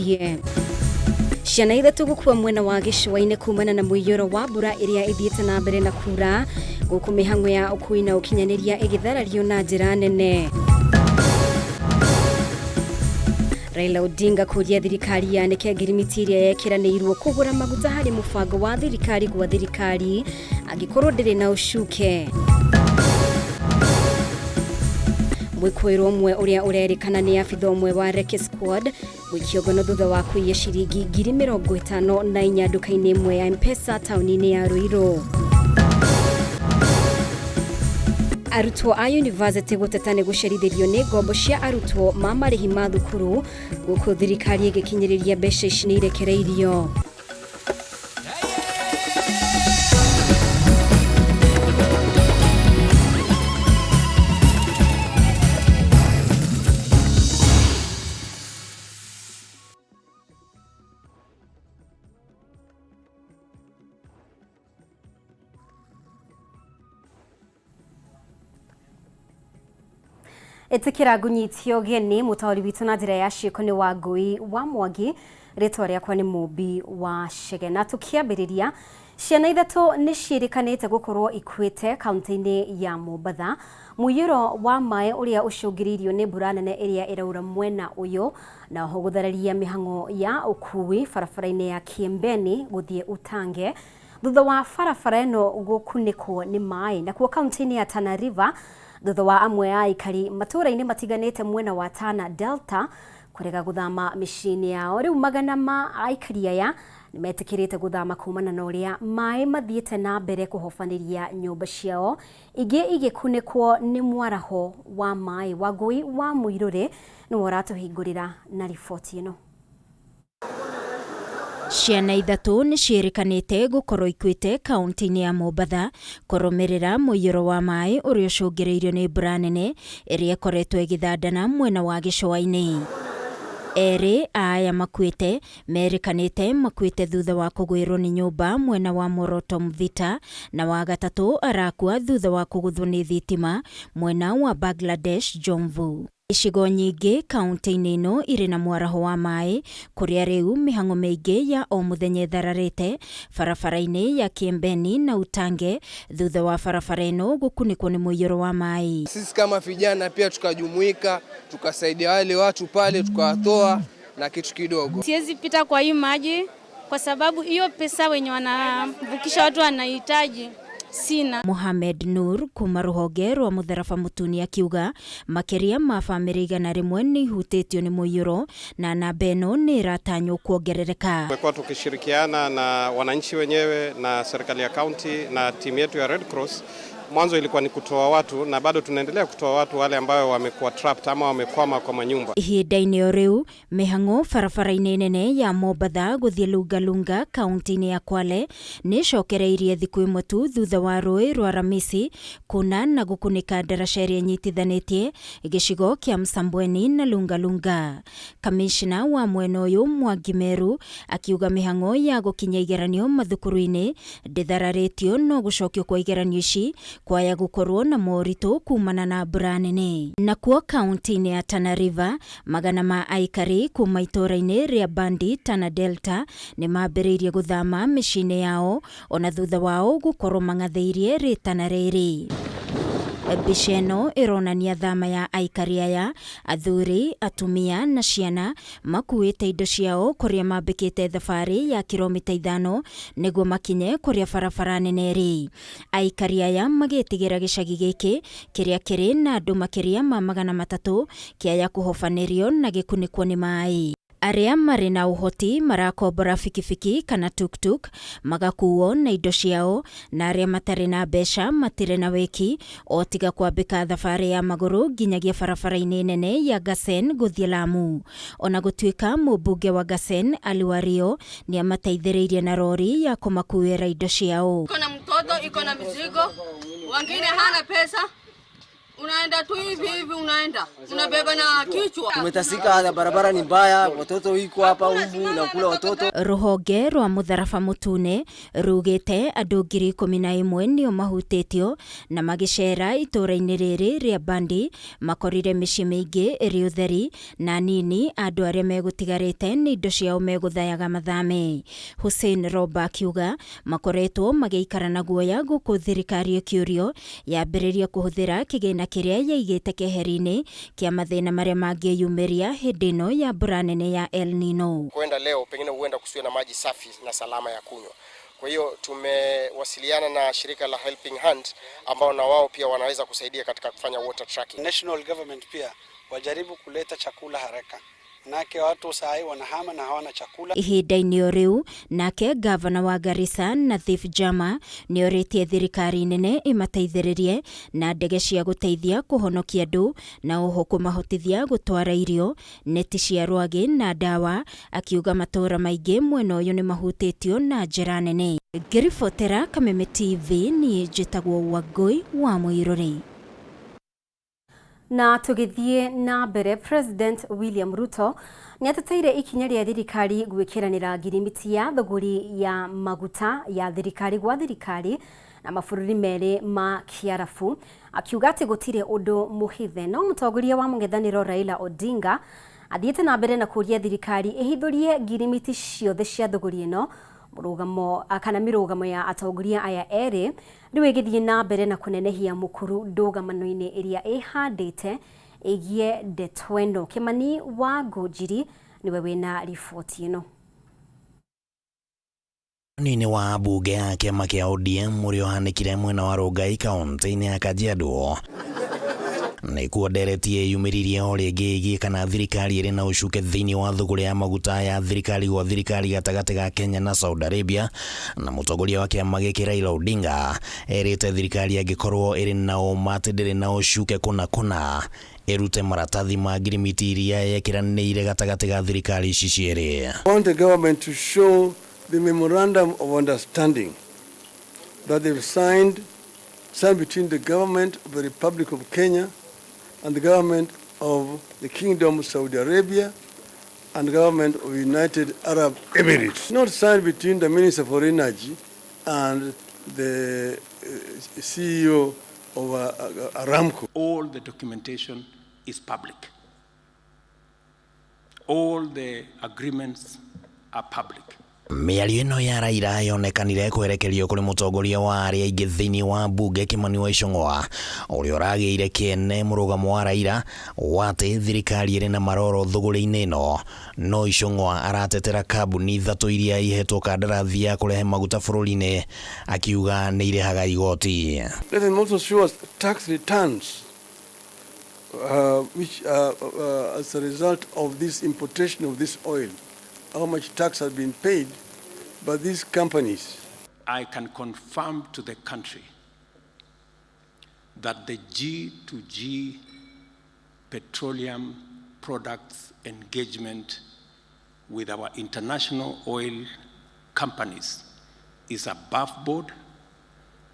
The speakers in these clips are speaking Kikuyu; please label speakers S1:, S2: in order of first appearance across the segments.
S1: Ye. Ciana ithatũ gũkua mwena wa gĩcũa-inĩ kumana na mũiyũro wa mbura ĩrĩa ĩthiĩte na mbere na kura gũkũ mĩhang'o ya ũkui na ũkinyanĩria ĩgĩtharario na njĩra nene. Raila Odinga kũria thirikari yanĩke ngirimiti ĩrĩa yekĩranĩirwo kũgũra maguta harĩ mũbango wa thirikari gwa thirikari angĩkorwo ndĩrĩ na ũcuke. Mwĩkũĩrwo ũmwe ũrĩa ũrerĩkana nĩ abitha ũmwe wa Recce Squad gũikio ngono thutha wa kũiya ciringi 54,000 nduka-inĩ ĩmwe ya M-Pesa taũni-inĩ ya Ruiru. Arutwo a yunivasĩtĩ gũteta nĩ gũcerithĩrio nĩ ngombo cia arutwo ma marĩhi ma thukuru gũkũ thirikari ĩgĩkinyĩrĩria mbeca ici nĩ irekereirio. Ĩtĩkĩra ngũnyitio ũgeni mũtaũri witũ na njĩra ya ciĩko nĩ Wangũi wa Mwangi, rĩtwa rĩakwa nĩ Mũmbi wa Chege. Na tũkĩambĩrĩria, ciana ithatũ nĩ ciĩrĩkanĩte gũkorwo ikuĩte kaunti-inĩ ya Mombatha. Mũiyũro wa maĩ ũrĩa ũcũngĩrĩirio nĩ mbura nene ĩrĩa ĩraura mwena ũyũ na oho gũthararia mĩhang'o ya ũkui barabara-inĩ ya Kiembeni gũthiĩ Utange thutha wa barabara ĩno gũkunĩkwo nĩ maĩ. Nakuo kaunti-inĩ ya Tana River thutha wa amwe a aikari matũũra-inĩ matiganĩte mwena wa Tana Delta kũrega gũthama mĩciĩ-inĩ yao, rĩu magana ma aikari aya nĩ metĩkĩrĩte gũthama kumana na ũrĩa maĩ mathiĩte na mbere kũhobanĩria nyũmba ciao ingĩ igĩkunĩkwo nĩ mwaraho wa maĩ. Wangũi wa Mũirũrĩ nĩwe ũratũhingũrĩra na riboti ĩno.
S2: Ciana ithatũ nĩ ciĩrĩkanĩte gũkorwo ikuĩte kaunti-inĩ ya Mombatha kũrũmĩrĩra mũiyũro wa maĩ ũrĩa ũcũngĩrĩirio nĩ mbura nene ĩrĩa ĩkoretwo ĩgĩthandana mwena wa gĩcũa-inĩ. Erĩ a aya makuĩte merĩkanĩte makuĩte thutha wa kũgwĩrwo nĩ nyũmba mwena wa Moroto Mvita na wa gatatũ arakua thutha wa kũgũthwo nĩ thitima mwena wa Bangladesh Jomvu. Icigo nyingĩ kaunti-inĩ ĩno irĩ na mwaraho wa maĩ kũrĩa rĩu mĩhang'o mĩingĩ ya o mũthenya ĩthararĩte barabara-inĩ ya Kiembeni na Utange thutha wa barabara ĩno gũkunĩkwo nĩ mũiyũro wa maĩ.
S3: Sisi kama vijana pia tukajumuika tukasaidia wale watu pale tukawatoa na kitu kidogo.
S4: Siwezi pita kwa hii maji kwa sababu hiyo pesa wenye wanavukisha watu wanahitaji sina.
S2: Mohamed Nur kuma rũhonge rwa mũtharaba mũtune akiuga makĩria ma bamĩrĩ 100 nĩ ihutĩtio nĩ mũiyũro na namba ĩno nĩ ĩratanywo kuongerereka.
S5: Tumekuwa tukishirikiana na wananchi wenyewe na serikali ya kaunti na timu yetu ya Red Cross. Mwanzo ilikuwa ni kutoa watu na bado tunaendelea kutoa watu wale ambao wamekuwa trapped ama wamekwama kwa manyumba.
S2: Ihinda-inĩ o rĩu mĩhang'o barabara-inĩ nene ya Mombatha gũthiĩ Lungalunga kaunti-inĩ ya Kwale nĩ ĩcokereirie thikũ ĩmwe tu thutha wa rũĩ rwa Ramisi kuna na gũkunĩka ndaraca ĩrĩa ĩnyitithanĩtie gĩcigo kĩa Msambweni na Lungalunga. Kamishna wa mwena ũyũ Mwangi Meru akiuga mĩhang'o ya gũkinya igeranio mathukuru-inĩ ndĩthararĩtio no gũcokio kwa igeranio ici kwaya gũkorwo na moritũ kumana na mbura nene. Nakuo kaunti-inĩ ya Tana River magana ma aikari kuma itũũra-inĩ rĩa Bandi Tana Delta nĩ mambĩrĩirie gũthama mĩciĩ-inĩ yao ona thutha wao gũkorwo mang'athĩirie rĩtana rĩrĩ. Mbica ĩno ĩronania thama ya aikari aya athuri, atumia na ciana makuĩte indo ciao kũrĩa mambĩkĩte thabarĩ ya kiromita 5 nĩguo makinye kũrĩa barabara nene ĩrĩ. Aikari aya magĩtigĩra gĩcagi gĩkĩ kĩrĩa kĩrĩ na andũ makĩria ma 300 kĩaya kũhobanĩrio na gĩkunĩkwo nĩ maĩ. Arĩa marĩ na ũhoti marakombora bikibiki kana tuktuk magakuo na indo ciao na arĩa matarĩ na mbeca matirĩ na wĩki o tiga kwambĩka thabarĩ ya magũrũ nginyagia barabara-inĩ nene ya Garsen gũthiĩ Lamu. Ona gũtuĩka mũmbunge wa Garsen Ali Wario nĩ amateithĩrĩirie na rori ya kũmakuĩra indo ciao.
S6: Iko na mtoto, iko na mizigo, wengine hana pesa. Unaenda tu hivi hivi, unaenda unabeba na kichwa.
S7: Tumetasika, barabara ni mbaya, watoto iko hapa umbu na kula watoto.
S2: Ruhonge rwa mutharaba mutune rugite andu 11,000 nio mahutĩtio na magĩcera itũra-inĩ rĩrĩ rĩa Bandi makorire mĩciĩ mĩingĩ ĩrĩ ũtheri na nini andũ arĩa megũtigarĩte nĩ indo ciao megũthayaga mathame. Hussein Roba akiuga makoretwo magĩikara na guoya gũkũ thirikari ĩkĩũrio yambĩrĩria kũhũthĩra kĩgĩna kĩrĩa yaigĩte keheri-inĩ kĩa mathĩna marĩa mangĩyumĩria hĩndĩ ĩno ya mbura nene ya El Nino.
S8: Kwenda leo pengine huenda kusiwe na maji safi na salama ya kunywa. Kwa hiyo tumewasiliana na shirika la Helping Hand ambao na wao pia wanaweza kusaidia katika kufanya water tracking.
S9: National government pia wajaribu kuleta chakula haraka, manake watu saa wanahama na hawana chakula.
S2: Ihinda-inĩ o rĩu nake gavana wa Garissa Nathif Jama nĩorĩtie thirikari nene ĩmateithĩrĩrie na ndege cia gũteithia kũhonokia andũ na oho kũmahotithia gũtwara irio, neti cia rwagĩ na ndawa, akiuga matũũra maingĩ mwena ũyũ nĩ mahutĩtio na njĩra nene. Ngĩribotera Kameme TV niĩ njĩtagwo Wangũi wa Mũirũrĩ.
S1: Na tũgĩthiĩ na mbere, President William Ruto nĩateteire ikinya rĩa thirikari gwĩkĩranĩra ngirimiti ya thũgũri ya maguta ya thirikari gwa thirikari na mabũrũri merĩ ma Kĩarabu, akiuga atĩ gũtirĩ ũndũ mũhithe. No mũtongoria wa mũng'ethanĩro Raila Odinga athiĩte na mbere na kũria thirikari ĩhithũrie ngirimiti ciothe cia thũgũri ĩno. Mũrũgamo kana mĩrũgamo ya atongoria aya erĩ rĩu ĩgĩthiĩ na mbere na kũnenehia mũkuru ndũgamano-inĩ ĩrĩa ĩhandĩte ĩgie ndeto ĩno. Kĩmani wa Ngũnjiri nĩwe wĩna riboti ĩno.
S10: Mũcemanio-inĩ wa mbunge ya kĩama kĩa ODM ũrĩa ũhanĩkire mwena wa Rongai kaunti-inĩ ya Kajiado nĩkuo ndereti ĩyumĩririe o rĩngĩ ĩgiĩ kana thirikari ĩrĩ na ũcuke thĩinĩ wa thũgũrĩ ya maguta ya thirikari gwa thirikari gatagatĩ ga Kenya na Saudi Arabia, na mũtongoria wa kĩama gĩkĩ Raila Odinga erĩte thirikari angĩkorwo ĩrĩ na ũma atĩ ndĩrĩ na ũcuke kũna kũna ĩrute maratathi ma ngirimiti iria yekĩranĩire gatagatĩ ga thirikari ici cierĩ.
S11: I want the government to show the memorandum of understanding that they've signed between the government of the Republic of Kenya and the government of the Kingdom of Saudi Arabia and the government of United Arab Emirates. Not signed between the Minister for Energy and the CEO of Aramco.
S12: All the documentation is public. All the agreements are public.
S10: Mĩario ĩno ya Raila yonekanire kwerekerio kũrĩ mũtongoria wa arĩa aingĩ thĩinĩ wa mbunge Kimani wa Ichung'wa ũrĩa ũragĩire kĩene mũrũgamo wa Raila wa atĩ thirikari ĩrĩ na maroro thũgũrĩ-inĩ ĩno. No Ichung'wa aratetera kambuni ithatũ iria ihetwo kandarathi ya kũrehe maguta bũrũri-inĩ akiuga nĩ irĩhaga igoti.
S11: Let them also show us tax returns which as a result of this importation of this oil, how much tax has been paid by these companies.
S12: I can confirm to the country that the G2G petroleum products engagement with our international oil companies is above board,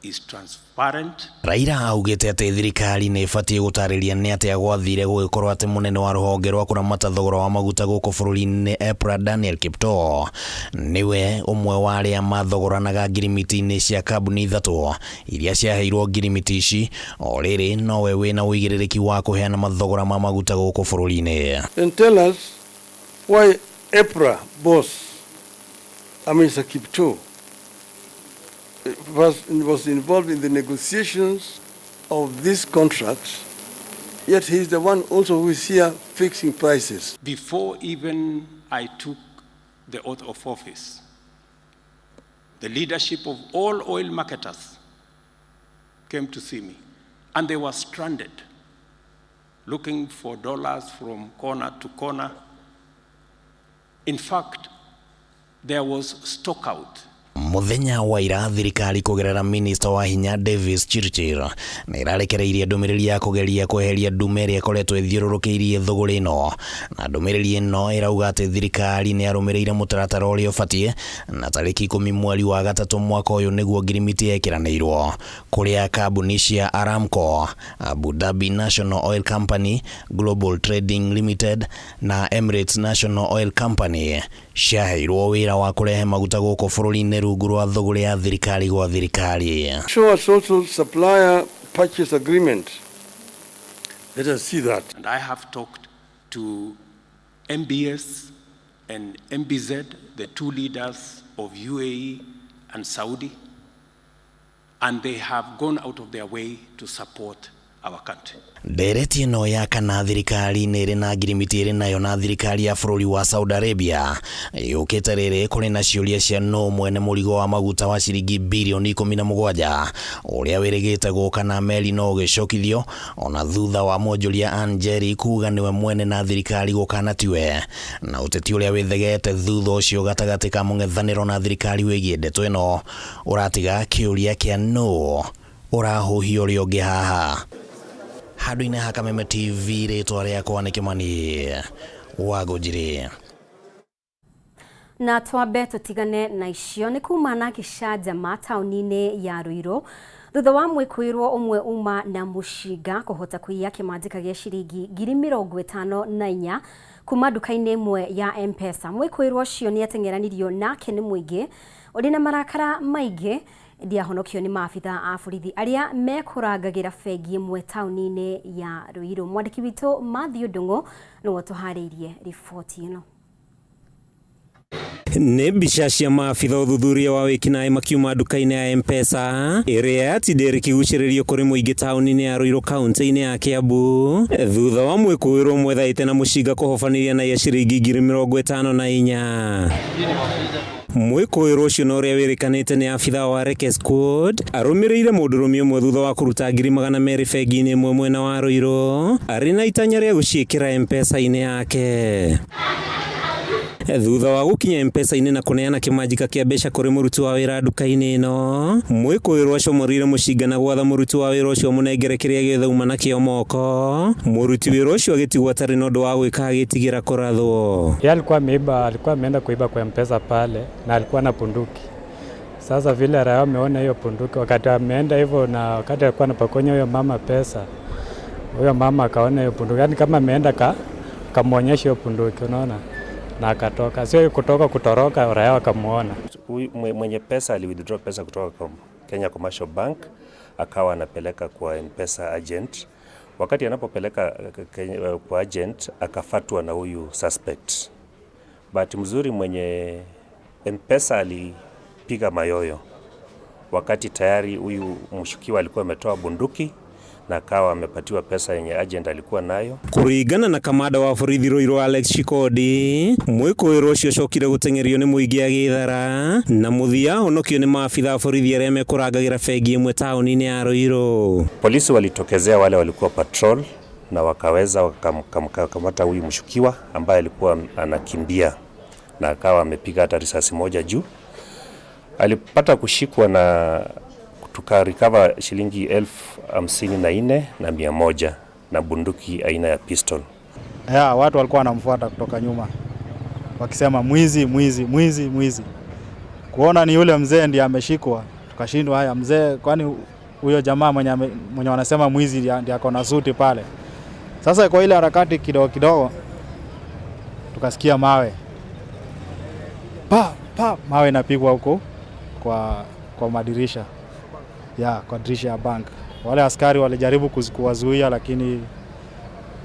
S12: is transparent.
S10: Raila augĩte atĩ thirikari nĩ ĩbatiĩ gũtarĩria nĩ atĩa gwathire gũgĩkorwo atĩ mũnene wa rũhonge rwa kũramata thogora wa maguta gũkũ bũrũri-inĩ EPRA Daniel Kiptoo nĩwe ũmwe wa arĩa mathogoranaga ngirimiti-inĩ cia kambuni ithatũ iria ciaheirwo ngirimiti ici, o rĩrĩ nowe wĩna ũigĩrĩrĩki wa kũheana mathogora ma maguta gũkũ bũrũri-inĩ.
S11: And tell us why EPRA boss, Mr. Kiptoo, was involved in the negotiations of these contracts, yet he is the one also who is here fixing prices.
S12: Before even I took the oath of office, the leadership of all oil marketers came to see me, and they were stranded, looking for dollars from corner to corner. In fact, there was stock out.
S10: Mũthenya wa ira thirikari kũgerera minista wa hinya Davis Chirchir nĩ ĩrarekereirie ndũmĩrĩri ya kũgeria kweheria ndume ĩrĩa ĩkoretwo ĩthiũrũrũkĩirie thũgũrĩ ĩno, na ndũmĩrĩri ĩno ĩrauga atĩ thirikari nĩ yarũmĩrĩire mũtaratara ũrĩa ũbatiĩ na tarĩki 10 mweri wa gatatũ mwaka ũyũ nĩguo ngirimiti yekĩranĩirwo kũrĩa kambuni cia Aramco, Abu Dhabi National Oil Company, Global Trading Limited na Emirates National Oil Company ciaheirwo wĩra wa kũrehe maguta gũkũ bũrũri-inĩ rungu rwa thũgũrĩ ya thirikari gwa thirikari.
S11: Show us also supplier purchase agreement. Let us see that.
S12: And I have talked to MBS and MBZ, the two leaders of UAE and Saudi, and they have gone out of their way to support our country.
S10: Ndereti ĩno ya kana thirikari nĩ ĩrĩ na ngirimiti ĩrĩ nayo na thirikari ya bũrũri wa Saudi Arabia yũkĩte rĩrĩ kũrĩ na ciũria cia nũ mwene mũrigo wa maguta wa ciringi birioni 17 ũrĩa wĩrĩgĩte gũka na meri no ũgĩcokithio ona thutha wa mwonjoria Ann Njeri kuga nĩwe mwene na thirikari gũkana tiwe, na ũteti ũrĩa wĩthegete thutha ũcio gatagatĩ ka mũng'ethanĩro na thirikari wĩgiĩ ndeto ĩno ũratiga kĩũria kĩa nũ ũrahuhia ũrĩa ũngĩ haha. Handũ-inĩ ha Kameme TV, rĩtwa rĩakwa nĩ Kĩmani wa Ngũnjiri.
S1: Na twambe tũtigane na icio nĩ kuma na gĩcanjama taũni-inĩ ya Ruiru thutha wa mwĩkũĩrwo ũmwe uma na mũcinga kũhota kũiya kĩmanjĩka gĩa ciringi 54,000 kuma nduka-inĩ ĩmwe ya M-Pesa. Mwĩkũĩrwo ũcio nĩ ateng'eranirio nake nĩ mũingĩ ũrĩ na marakara maingĩ ndiahonokio nĩ maabitha a borithi arĩa mekũrangagĩra bengi ĩmwe taũni-inĩ ya Ruiru. Mwandĩki witũ Matthew Ndung'u nĩwe ũtũharĩirie riboti ĩno.
S13: Nĩ mbica cia maabitha ũthuthuria wa wĩkinaĩ makiuma nduka-inĩ ya M-Pesa ĩrĩa yatindĩre kĩgucĩrĩrio kũrĩ mũingĩ taũni-inĩ ya Ruiru kaunti-inĩ ya Kiambu thutha wa mwĩkũĩrwo mwethaĩte na mũcinga kũhobanĩria na iya ciringi 54,000. Mwĩkũĩrwo ũcio na ũrĩa wĩrĩkanĩte nĩ abitha wa Reke Squad arũmĩrĩire mũndũrũme ũmwe thutha wa kũruta 200,000 bengi-inĩ ĩmwe mwena wa Ruiru arĩ na itanya rĩa gũciĩkĩra M-Pesa-inĩ yake. Thutha wa gũkinya M-Pesa-inĩ na kũneana kĩmanjĩka kĩa mbeca kũrĩ mũruti wa wĩra nduka-inĩ ĩno, mwĩkũĩrwo acomorire mũcinga na gwatha mũruti wa wĩra ũcio amũnengere kĩrĩa gĩothe auma nakĩo moko. Mũruti wĩra ũcio agĩtigwo atarĩ na ũndũ wa gwĩka agĩtigĩra kũrathwo.
S14: Yeye alikuwa ameiba, alikuwa ameenda kuiba kwa M-Pesa pale na alikuwa na bunduki. Sasa vile raia ameona hiyo bunduki, wakati ameenda hivyo na wakati alikuwa anapokonya huyo mama pesa, huyo mama akaona hiyo bunduki, yaani kama ameenda kamwonyesha hiyo bunduki, unaona, na akatoka. Sio kutoka kutoroka, raia wakamuona.
S15: Mwenye pesa ali withdraw pesa kutoka kwa Kenya Commercial Bank akawa anapeleka kwa M-Pesa agent. Wakati anapopeleka kwa agent akafatwa na huyu suspect. Bahati mzuri mwenye M-Pesa alipiga mayoyo wakati tayari huyu mshukiwa alikuwa ametoa bunduki na akawa amepatiwa pesa yenye agent alikuwa nayo.
S13: Kuringana na kamanda wa borithi Ruiru Alex Shikodi, mwĩkũĩrwo ũcio acokire gũteng'erio nĩ mũingĩ agĩthara na mũthia ahonokio nĩ maabitha a borithi arĩa mekũrangagĩra bengi ĩmwe taũni-inĩ ya Ruiru.
S15: Polisi walitokezea wale walikuwa patrol na wakaweza wakamkamata huyu mshukiwa ambaye alikuwa anakimbia na akawa amepiga hata risasi moja juu. Alipata kushikwa na tukarecover shilingi 54,100 na bunduki aina ya pistol.
S16: Ya, watu walikuwa wanamfuata kutoka nyuma wakisema mwizi, mwizi, mwizi, mwizi. Kuona ni yule mzee ndiye ameshikwa, tukashindwa haya mzee, kwani huyo jamaa mwenye wanasema mwizi ndiye ako na suti pale. Sasa kwa ile harakati kidogo kidogo tukasikia mawe. Pa, pa, mawe inapigwa huko kwa madirisha. Ya, kwa dirisha ya bank. Wale askari walijaribu kuwazuia lakini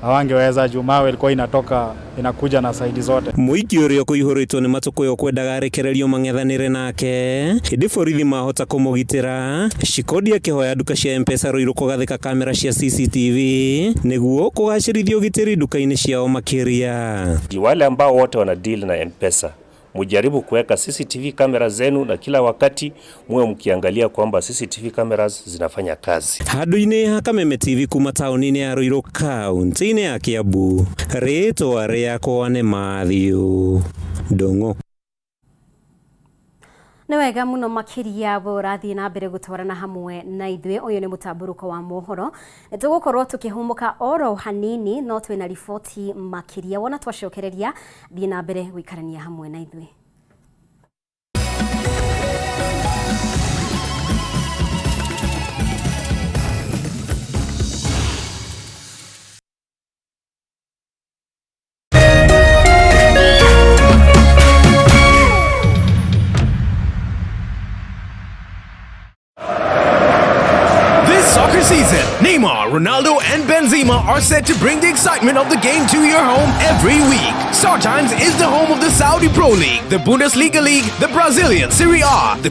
S16: hawangeweza juu mawe ilikuwa inatoka inakuja na saidi zote.
S13: Mũingĩ ũrĩa ũkũihũrĩtwo nĩ matũkũya kwendaga arekererio mang'ethanĩre nake hĩndĩ borithi mahota kũmũgitĩra. Shikodi akĩhoya nduka cia M-Pesa Ruiru kũgathĩka kamera cia CCTV nĩguo kũgacĩrithia ũgitĩri nduka-inĩ ciao makĩria.
S15: Wale ambao wote wana deal na M-Pesa, mujaribu kuweka CCTV kamera zenu na kila wakati muwe mkiangalia kwamba CCTV cameras zinafanya kazi.
S13: Handũ-inĩ ha Kameme TV kuma taũni-inĩ ya Ruiru kaunti-inĩ ya Kiambu, rĩtwa rĩakwa nĩ Matthew Ndung'u.
S1: Nĩ wega mũno makĩria we ũrathiĩ na mbere gũtwarana hamwe na ithuĩ. Ũyũ nĩ mũtambũrũko wa mohoro. Nĩ tũgũkorwo tũkĩhũmũka oro hanini, no twĩna riboti makĩria. Wona twacokereria, thiĩ na mbere gũikarania hamwe na ithuĩ.
S17: This soccer season, Neymar, Ronaldo, and Benzema are set to bring the excitement of the game to your home every week. StarTimes is the home of the Saudi Pro League, the Bundesliga League, the Brazilian Serie A, the